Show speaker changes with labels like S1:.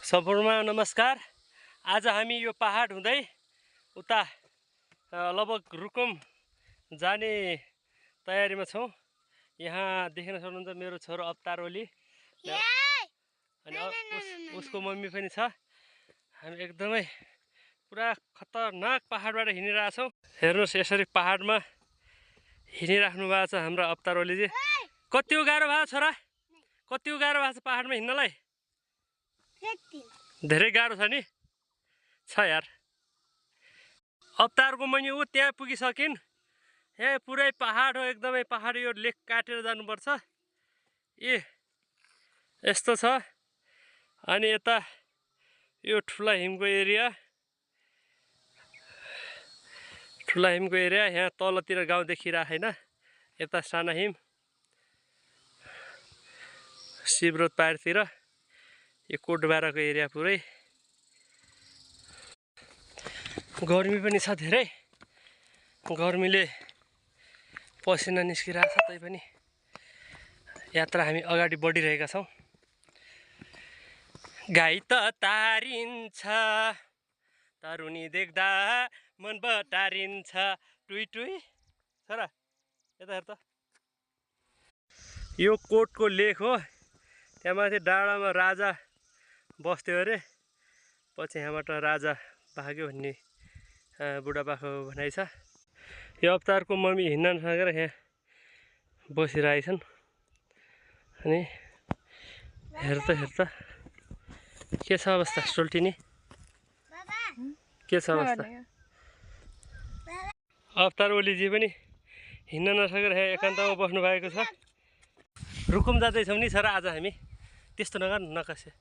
S1: सम्पूर्णमा नमस्कार। आज हामी यो पहाड हुँदै उता लगभग रुकुम जाने तयारीमा छौँ। यहाँ देख्न सक्नुहुन्छ मेरो छोरो अवतार ओली अनि उसको मम्मी पनि छ। हामी एकदमै पुरा खतरनाक पहाडबाट हिँडिरहेछौँ। हेर्नुहोस् यसरी पहाडमा हिँडिराख्नु भएको छ हाम्रो अवतार ओलीजी। कति गाह्रो भएको छोरा, कति गाह्रो भएको छ पहाडमा हिँड्नलाई? धेरै गाह्रो छ नि छ यार। अवतारको मैले ऊ त्यहाँ पुगिसकिन्। यहाँ पुरै पहाड हो, एकदमै पहाड। यो लेक काटेर जानुपर्छ। ए यस्तो छ। अनि यता यो ठुला हिमको एरिया, यहाँ तलतिर गाउँ देखिरहेको छैन। यता साना हिम शिवरोड पारतिर, यो कोटबाराको एरिया पुरै। गर्मी पनि छ धेरै, गर्मीले पसिना निस्किरहेको छ। तैपनि यात्रा हामी अगाडि बढिरहेका छौँ। गाई त तारिन्छ, तरुनी देख्दा मन बटारिन्छ। टुई टुई छोरा यता हेर त। यो कोटको लेक हो। त्यहाँ माथि डाँडामा राजा बस्थ्यो अरे, पछि यहाँबाट राजा भाग्यो भन्ने बुढापाको भनाइ छ। यो अवतारको मम्मी हिँड्न नसकेर यहाँ बसिरहेछन्। अनि हेर त के छ अवस्था सोल्टिनी, के छ अवस्था? अवतार ओलीजी पनि हिँड्न नसकेर यहाँ एकान्तमा बस्नु भएको छ। रुकुम जाँदैछौँ नि छोरा आज हामी। त्यस्तो नगर नकसे।